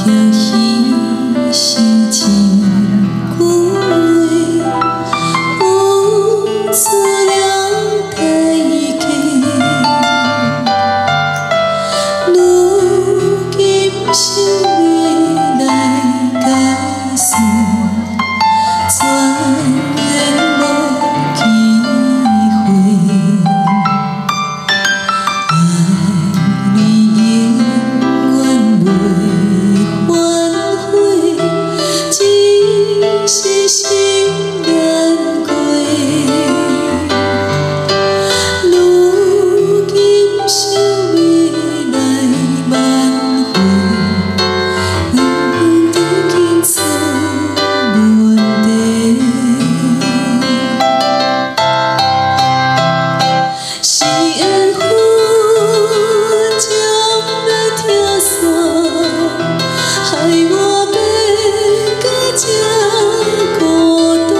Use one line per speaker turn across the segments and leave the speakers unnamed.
彼是一句話，付出了代價。如今想欲來解釋，全然無機會。愛你永遠袂反悔，只是心難過。如今想欲來挽回，遠遠已經出問題。是緣分將咱拆散，害我變甲這孤單。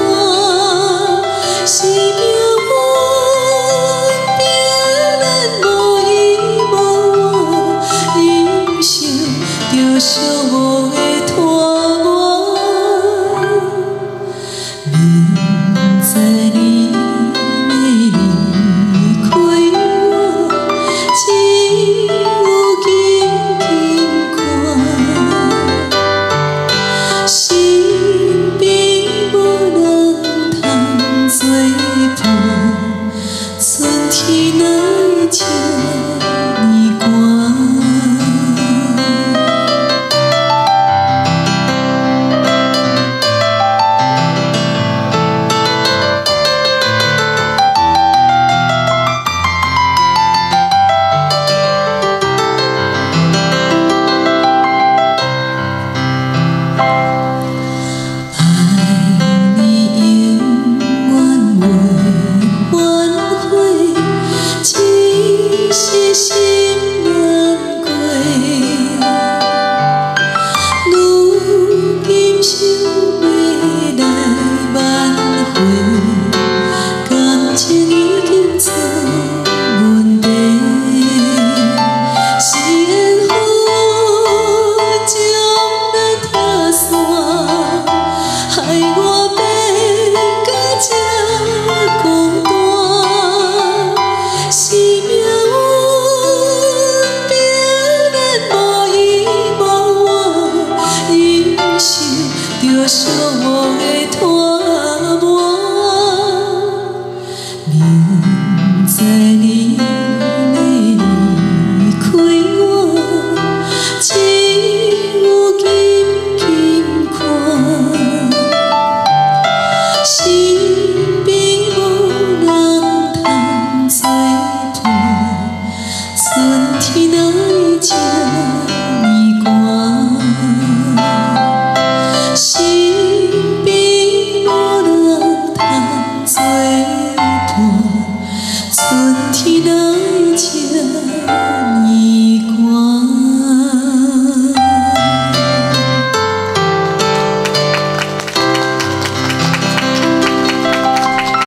是命運逼咱無依無倚，忍受著寂寞的拖磨。明知你欲離開我，只有緊緊看。身邊無人通作伴，春天哪會這呢寒？愛你永遠袂反悔，只是心